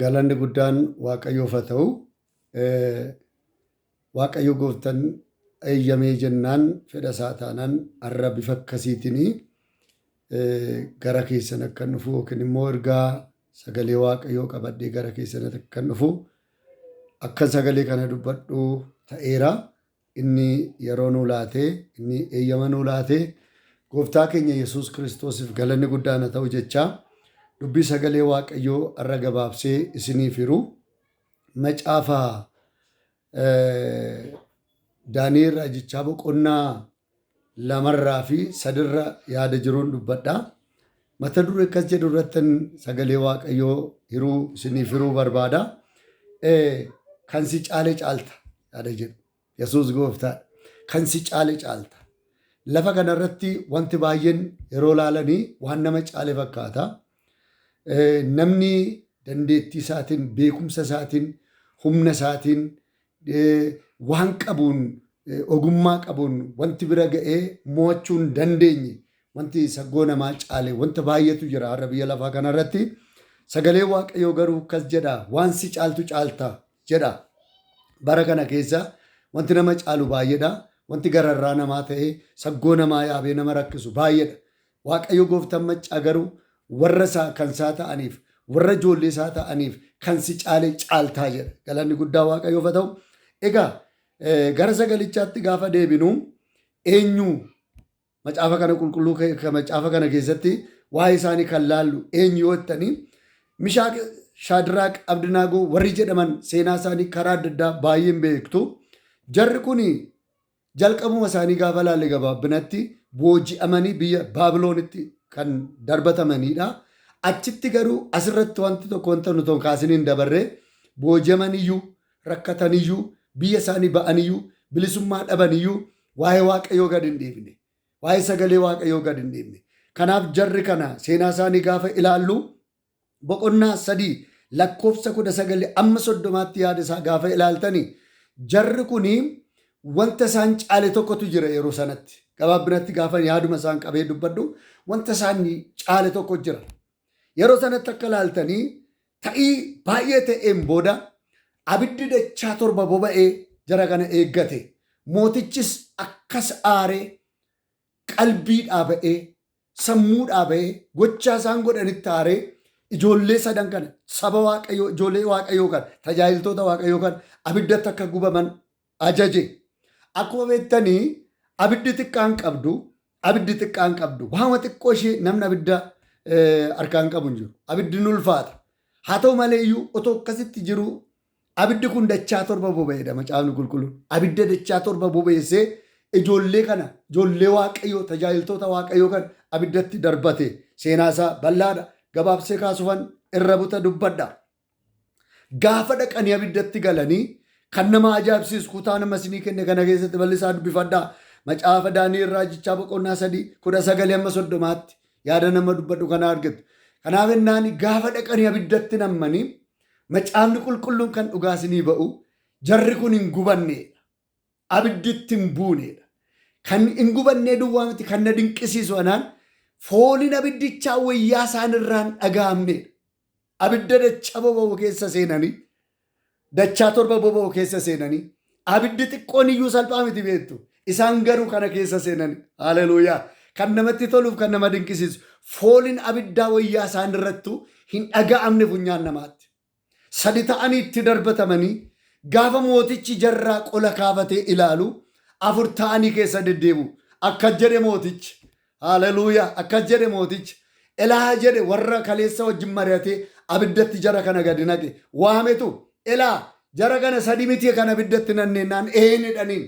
Galanni guddaan Waaqayyoof haa ta'u. Waaqayyo gooftaan eeyyamee jennaan fedha isaa taanaan har'a bifa akkasiitiin gara keessan akkan dhufu yookiin immoo ergaa sagalee Waaqayyoo qabadhee gara keessan akkan dhufu akkan sagalee kana dubbadhu ta'eera. Inni yeroo nuu laatee, inni eeyyama nuu laatee, gooftaa keenya Yesuus Kiristoosiif galanni guddaan haa ta'u jechaa dubbii sagalee Waaqayyoo har'a gabaabsee isiniif hiru macaafa Daani'el raajichaa boqonnaa lamarraa fi sadirra yaada jiruun dubbadha. Mata duree akkas jedhu irrattin sagalee Waaqayyoo hiruu isiniif hiruu barbaada. Kan si caale caalta yaada jedhu. Yesuus gooftaadha. Kan si caale caalta. Lafa kanarratti wanti baay'een yeroo laalanii waan nama caale fakkaata. Namni dandeettii isaatiin, beekumsa isaatiin, humna isaatiin, waan qabuun, ogummaa qabuun wanti bira ga'ee mo'achuu hin dandeenye, wanti saggoo namaa caale wanta baay'eetu jira har'a biyya lafaa kanarratti. Sagalee Waaqayyoo garuu akkas jedha, waan si caaltu caalta jedha. Bara kana keessa wanti nama caalu baay'eedha. Wanti gararraa namaa ta'ee saggoo namaa yaabee nama rakkisu baay'eedha. Waaqayyo gooftaan maccaa garuu warra isaa kan isaa ta'aniif, warra ijoollee isaa ta'aniif kan si caale caaltaa jedha. Galanni guddaa Waaqayyoof haa ta'u. Egaa gara sagalichaatti gaafa deebinu eenyu macaafa kana qulqulluu macaafa kana keessatti waa'ee isaanii kan laallu eenyu yoo jettanii, Mishaaq, Shaadiraaq, Abdinaagoo warri jedhaman seenaa isaanii karaa adda addaa baay'een beektu. Jarri kun jalqabuma isaanii gaafa laalle gabaabinatti booji'amanii biyya Baabiloonitti kan darbatamanidha. Achitti garuu asirratti wanti tokko wanta nuti hin kaasiniin dabarre, booji'amaniyyuu, rakkataniyyuu, biyya isaanii ba'aniyyuu, bilisummaa dhabaniyyuu waa'ee Waaqayyoo gad hin dhiifne. Waa'ee sagalee Waaqayyoo gad hin dhiifne. Kanaaf jarri kana seenaa isaanii gaafa ilaallu boqonnaa 3 lakkoofsa 19 amma 30tti yaada isaa gaafa ilaaltani, jarri kuni wanta isaan caale tokkotu jira yeroo sanatti. Gabaabinatti gaafa yaaduma isaan qabee dubbadhu wanta isaan caale tokko jira. Yeroo sanatti akka ilaaltanii ta'ii baay'ee ta'een booda abiddi dachaa torba boba'ee jara kana eeggate. Mootichis akkas aaree qalbiidhaa ba'ee sammuudhaa ba'ee gochaa isaan godhanitti aaree ijoollee sadan kana, saba Waaqayyoo, ijoollee Waaqayyoo kana, tajaajiltoota Waaqayyoo kana abiddatti akka gubaman ajaje. Akkuma beektanii abiddi xiqqaan qabdu, abiddi xiqqaan qabdu. Waanuma xiqqoo ishee namni abidda harkaan qabu hin jiru. Abiddi ni ulfaata. Haa ta'u malee iyyuu otoo akkasitti jiru abiddi kun dachaa torba boba'eedha macaafni qulqulluun. Abidda dachaa torba bobeessee ijoollee kana, ijoollee Waaqayyoo, tajaajiltoota Waaqayyoo kana abiddatti darbate. Seenaa isaa bal'aadha. Gabaabsee kaasufan irra buta dubbadha. Gaafa dhaqanii abiddatti galanii kan nama ajaa'ibsiisu kutaa nama isinii kenne kana keessatti bal'isaa dubbifadhaa. Macaafa Daani'el raajichaa boqonnaa 3 19 amma 30tti yaada nama dubbadhu kana argattu. Kanaaf ennaani gaafa dhaqanii abiddatti nammanii macaafni qulqulluun kan dhugaa isinii ba'u jarri kun hin gubanneedha. Abidditti hin buuneedha. Kan hin gubannee duwwaa miti, kan na dinqisiisu anaan fooliin abiddichaa wayyaa isaan irraan dhaga'amneedha. Abidda dachaa boba'u keessa seenanii, dachaa torba boba'u keessa seenanii, abiddi xiqqoon iyyuu salphaa miti beektu. Isaan garuu kana keessa seenanii. Haleluuyaa. Kan namatti toluuf kan nama dinqisiisu fooliin abiddaa wayyaa isaan irrattu hin dhaga'amne funyaan namaatti. Sadi ta'anii itti darbatamanii gaafa mootichi jarraa qola kaafatee ilaalu afur ta'anii keessa deddeebi'u. Akkas jedhe mootichi. Haleluuyaa. Akkas jedhe mootichi. Elaa jedhe, warra kaleessa wajjin mari'atee abiddatti jara kana gadi naqe. Waametu, elaa jara kana sadi miti kan abiddatti nanneennaan een jedhaniin.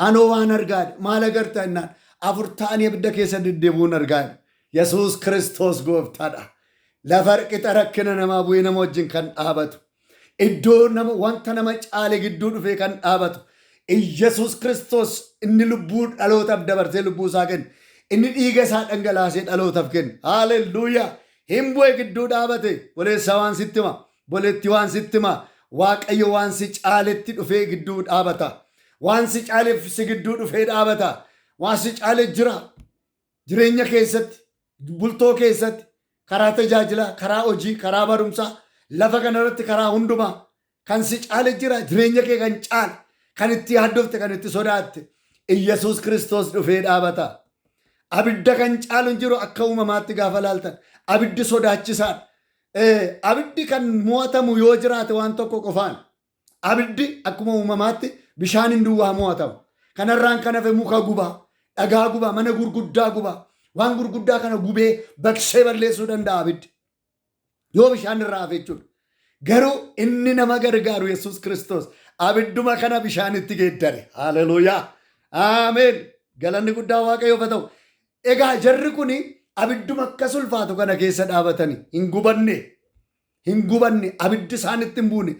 Anoo waan argaa, maal agarta jennaan, afur ta'anii abidda keessa deddeebi'uun argaa. Yesuus Kiristoos gooftaadha. Lafa qixa rakkina namaa bu'ee nama wajjin kan dhaabatu. Iddoo nama wanta nama caale gidduu dhufee kan dhaabatu. Yesuus Kiristoos inni lubbuu dhalootaaf dabarsee lubbuu isaa kenne. Inni dhiiga isaa dhangalaasee dhalootaaf kenne. Haalelluuyaa. Hin bu'e, gidduu dhaabate. Boleessaa waan sitti hima. Boleetti waan sitti hima. Waaqayyo waan si caaletti dhufee gidduu dhaabata. Waan si caaleef si gidduu dhufee dhaabata. Waan si caale jira. Jireenya keessatti, bultoo keessatti, karaa tajaajilaa, karaa hojii, karaa barumsaa, Lafa kanarratti karaa hundumaa kan si caale jira. Jireenya kee kan caale, kan itti yaaddofte, kan itti sodaatte. Iyyasuus Kiristoos dhufee dhaabata. Abidda kan caalu hin jiru akka uumamaatti gaafa laaltan. Abiddi sodaachisaadha. Abiddi kan mo'atamu yoo jiraate waan tokko qofaan. Abiddi akkuma uumamaatti bishaan hin duwwaa mo'atamu. Kanarraan kan hafe muka gubaa, dhagaa gubaa, mana gurguddaa gubaa. Waan gurguddaa kana gubee baqsee balleessuu danda'a abiddi. Yoo bishaan irraa hafe jechuudha. Garuu inni nama gargaaru Yesuus Kiristoos abidduma kana bishaanitti geeddare. Haleluuyaa. Ameen. Galanni guddaa Waaqayyoof haa ta'u. Egaa jarri kun abidduma akkas ulfaatu kana keessa dhaabatanii hin gubanne. Hin gubanne, abiddi isaanitti hin buune.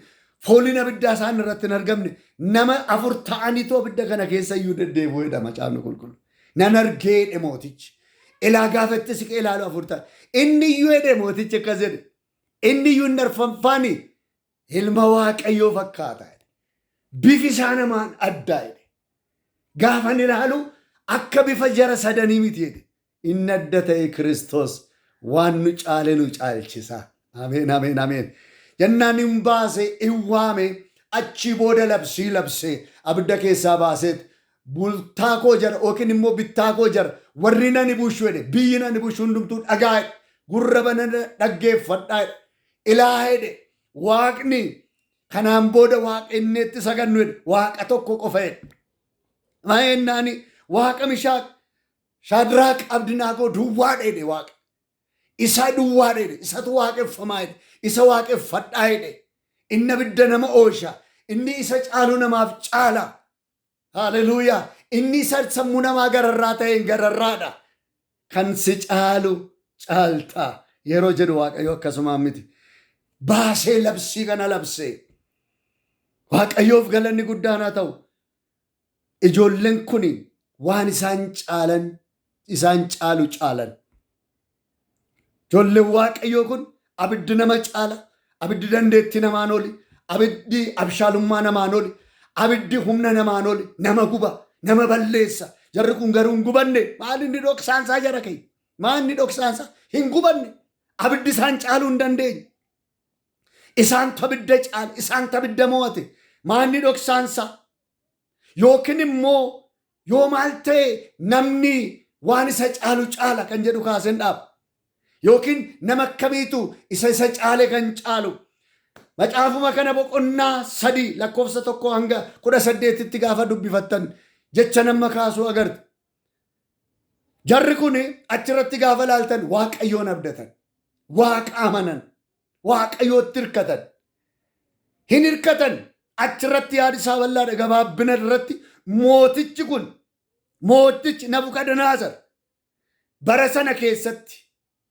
Fooliin abiddaa isaan irratti hin argamne. Nama afur ta'aniitu abidda kana keessa iyyuu deddeebi'u jedha macaafni qulqullu. Nan argee jedhe mootichi. Ilaa gaafa itti siqee ilaalu afur ta'an. Inni iyyuu jedhe mootichi akkas jedhe. Inni iyyuu inni arfanfaani ilma Waaqayyoo fakkaata. Bifi isaa namaan addaa jedhe. Gaafan ilaalu akka bifa jara sadanii miti jedhe. Inni adda ta'e Kiristoos waan nu caale nu caalchisa. Ameen, ameen, ameen. Jennaan hin baase, hin waame, achii booda labsii labsee abidda keessaa baaseet bultaa koo jara yookiin immoo bittaa koo jara warri nani bushu jedhe, biyyi nani bushu hundumtuu dhagaa jedhe, gurra banana dhaggeeffadhaa jedhe, ilaa jedhe, waaqni kanaan booda waaqa inni itti sagannu jedhe waaqa tokko qofa jedhe. Maa'ennaani waaqa Mishaaq, Shaadraaq, Abdinaagoo duwwaadha jedhe waaqa. Isa duwwaadha jedhe, isatu waaqeffamaa jedhe, isa waaqeffadhaa jedhe. Inni abidda nama oolcha, inni isa caalu namaaf caala. Haleluuyaa. Inni isa sammuu namaa gararraa ta'een gararraadha. Kan si caalu caalta yeroo jedhu Waaqayyo akkasumaan miti. Baasee labsii kana labsee. Waaqayyoof galanni guddaan haa ta'u. Ijoolleen kun waan isaan caalan isaan caalu caalan. Ijoolleen Waaqayyoo kun abiddi nama caala, abiddi dandeettii namaan oli, abiddi abshaalummaa namaan oli, abiddi humna namaan oli, nama guba, nama balleessa. Jarri kun garuu hin gubanne. Maal inni dhoksaansaa jara keenya? Maal inni dhoksaansaa? Hin gubanne. Abiddi isaan caaluu hin dandeenye. Isaantu abidda caale, isaantu abidda mo'ate. Maal inni dhoksaansaa? Yookiin immoo yoo maal ta'e namni waan isa caalu caala kan jedhu kaaseen dhaaba. Yookiin nama akkamiitu isa isa caale kan caalu. Macaafuma kana boqonnaa 3 lakkoofsa 1 hanga 18tti gaafa dubbifattan jecha nama kaasuu agartu. Jarri kun achirratti gaafa laaltan Waaqayyoon abdatan. Waaqa amanan. Waaqayyootti hirkatan. Hin hirkatan. Achirratti yaadi isaa bal'aadha. Gabaabbina irratti mootichi kun mootichi Nabukadanaazar bara sana keessatti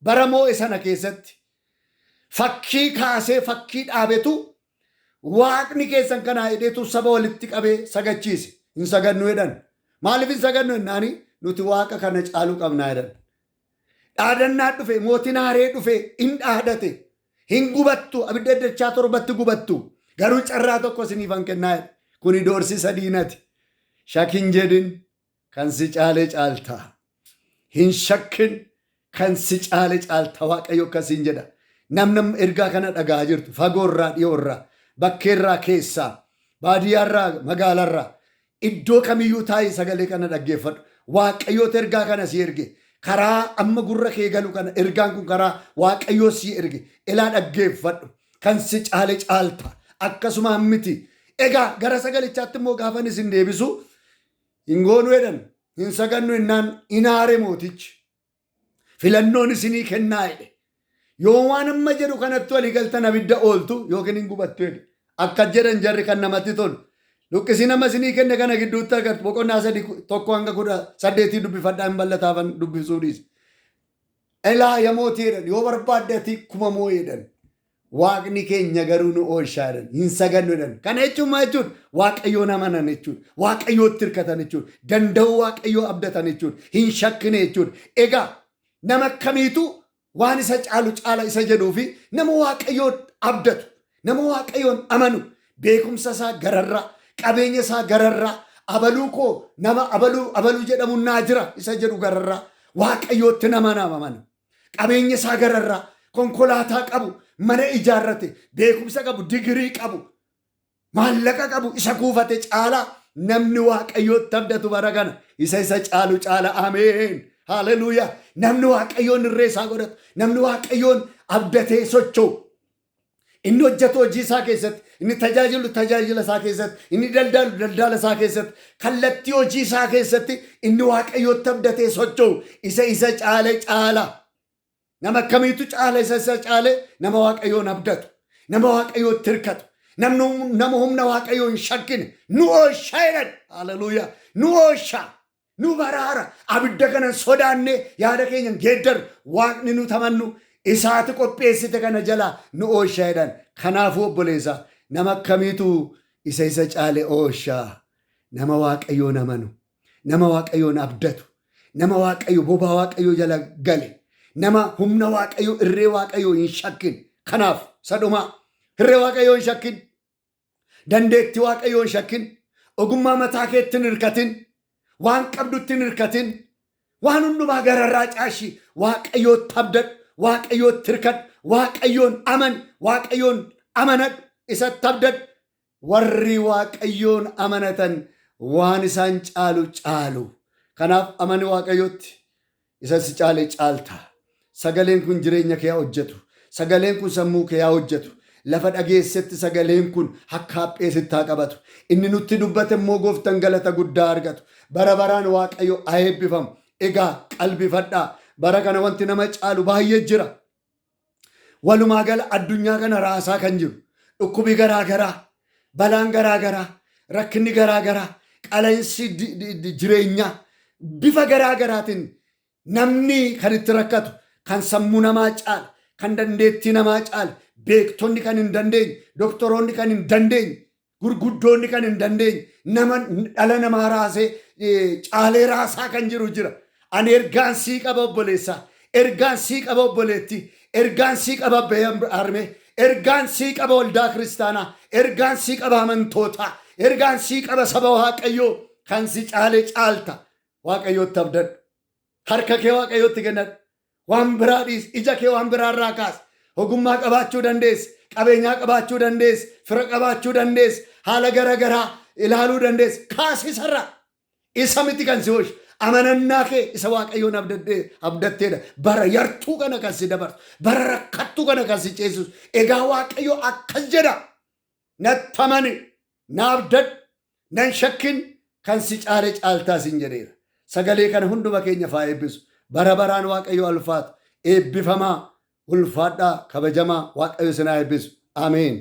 bara moo'e sana keessatti fakkii kaasee fakkii dhaabetu waaqni keessan kanaa jedheetu saba walitti qabee sagachiise. Hin sagannu jedhan. Maaliif hin sagannu jennaani nuti waaqa kana caaluu qabnaa jedhan. Dhaadannaa dhufe, mootiin haaree dhufe, hin dhaadate. Hin gubattu, abidda dachaa torbatti gubattu. Garuu carraa tokko isiniifan kennaa jedhe. Kuni doorsisa diinati. Shakin jedhin kan si caale caalta. Hin shakkin kan si caale caalta Waaqayyo akkasiin jedha. Namni ergaa kana dhaga'aa jirtu fagoorraa dhiyoorraa bakkeerraa keessaa baadiyyaarraa magaalarraa iddoo kamiyyuu taa'ii sagalee kana dhaggeeffadhu. Waaqayyoota ergaa kana si erge. Karaa amma gurra kee galu kana ergaan kun karaa Waaqayyoo si erge. Ilaa dhaggeeffadhu. Kan si caale caalta. Akkasumaan miti. Egaa gara sagalichaatti immoo gaafan isin deebisu hin goonu jedhan hin sagannu jennaan hin aare mootichi. Filannoon isinii kennaa jedhe. Yoo waan amma jedhu kanatti walii galtan abidda ooltu yookiin hin gubattu jedhe. Akka jedhan jarri kan namatti tolu. Luqqisii nama isinii kenne kana gidduutti argattu boqonnaa 3 1 hanga 18 dubbifadhaa hin bal'ataafan dubbisuu dhiise. Ilaa ya mootii jedhan yoo barbaadde ati kuma moo jedhan. Waaqni keenya garuu nu oolchaa jedhan. Hin sagannu jedhan. Kana jechuun maal jechuudha? Waaqayyoon amanan jechuudha. Waaqayyootti hirkatan jechuudha. Danda'uu Waaqayyoo abdatan jechuudha. Hin shakkine jechuudha. Egaa nama akkamiitu waan isa caalu caala isa jedhuu fi nama Waaqayyoon abdatu, nama Waaqayyoon amanu, beekumsa isaa gararraa, qabeenya isaa gararraa, abaluu koo nama abaluu abaluu jedhamu naa jira isa jedhu gararraa, Waaqayyootti nama nama amanu. Qabeenya isaa gararraa, Konkolaataa qabu, mana ijaarrate, beekumsa qabu, digirii qabu, maallaqa qabu, isa kuufate caalaa namni Waaqayyootti abdatu bara kana isa isa caalu caala. Ameen. Haleluuyaa. Namni Waaqayyoon irree isaa godhatu, namni Waaqayyoon abdatee socho'u, inni hojjetu hojii isaa keessatti, inni tajaajilu tajaajila isaa keessatti, inni daldaalu daldala isaa keessatti, kallattii hojii isaa keessatti inni Waaqayyootti abdatee socho'u isa isa caale caala. Nama akkamiitu caala isa isa caale? Nama Waaqayyoon abdatu, nama Waaqayyootti hirkatu, nama humna Waaqayyoo hin shakkine. Nu oolcha jedhan. Haleluuyaa. Nu oolcha. Nu baraara. Abidda kana sodaanne yaada keenya hin geeddaru. Waaqni nu tamannu isaati qopheessite kana jalaa nu oolcha jedhan. Kanaafuu obboleessa, nama akkamiitu isa isa caale oolcha? Nama Waaqayyoon amanu, nama Waaqayyoon abdatu, nama Waaqayyo bobaa Waaqayyoo jala gale, nama humna Waaqayyoo, irree Waaqayyoo hin shakkin. Kanaaf sadhumaa irree Waaqayyoo hin shakkin, dandeettii Waaqayyoo hin shakkin, ogummaa mataa keetti hin hirkatin, waan qabdutti hin hirkatin, waan hundumaa gararraa caashi. Waaqayyootti abdadhu, Waaqayyootti hirkadhu, Waaqayyoon aman, Waaqayyoon amanadhu, isatti abdadhu. Warri Waaqayyoon amanatan waan isaan caalu caalu. Kanaaf amani Waaqayyootti, isa si caale caalta. Sagaleen kun jireenya kee haa hojjetu. Sagaleen kun sammuu kee haa hojjetu. Lafa dhageessetti sagaleen kun hakkaaphee sitti haa qabatu. Inni nutti dubbate immoo Gooftan galata guddaa argatu. Bara baraan Waaqayyo haa eebbifamu. Egaa qalbifadhaa. Bara kana wanti nama caalu baay'ee jira. Walumaa gala addunyaa kana raasaa kan jiru dhukkubi garaa garaa, balaan garaa garaa, rakkinni garaa garaa, qala'insi jireenyaa bifa garaa garaatiin namni kan itti rakkatu, kan sammuu namaa caala, kan dandeettii namaa caala, beektonni kan hin dandeenye, doktoroonni kan hin dandeenye, gurguddoonni kan hin dandeenye, nama dhala namaa raasee caalee raasaa kan jiru jira. Ani ergaan sii qaba obboleessaa, ergaan sii qaba obboleettii, ergaan sii qaba harmee, ergaan sii qaba waldaa kiristaanaa, ergaan sii qaba amantootaa, ergaan sii qaba saba Waaqayyoo: kan si caale caalta. Waaqayyootti abdadhu. Harka kee Waaqayyootti kennadhu. Waan biraa dhiis, ija kee waan biraa irraa kaas. Ogummaa qabaachuu dandeessa, qabeenyaa qabaachuu dandeessa, fira qabaachuu dandeessa, haala gara garaa ilaaluu dandeessa. Kaasisarra. Isa miti kan si oolchu. Amanannaa kee isa Waaqayyoon abdatteedha. Bara yartuu kana kan si dabarsu. Bara rakkattuu kana kan si ceesisu. Egaa Waaqayyo akkas jedha. Natti amani, na abdadhu, nan shakkin, kan si caale caaltaa sin jedheera. Sagalee kana hunduma keenya faa eebbisu. Bara baraan Waaqayyo alfaatu. Eebbifamaa, ulfaadhaa, kabajamaa, Waaqayyo sinaa eebbisu. Ameen.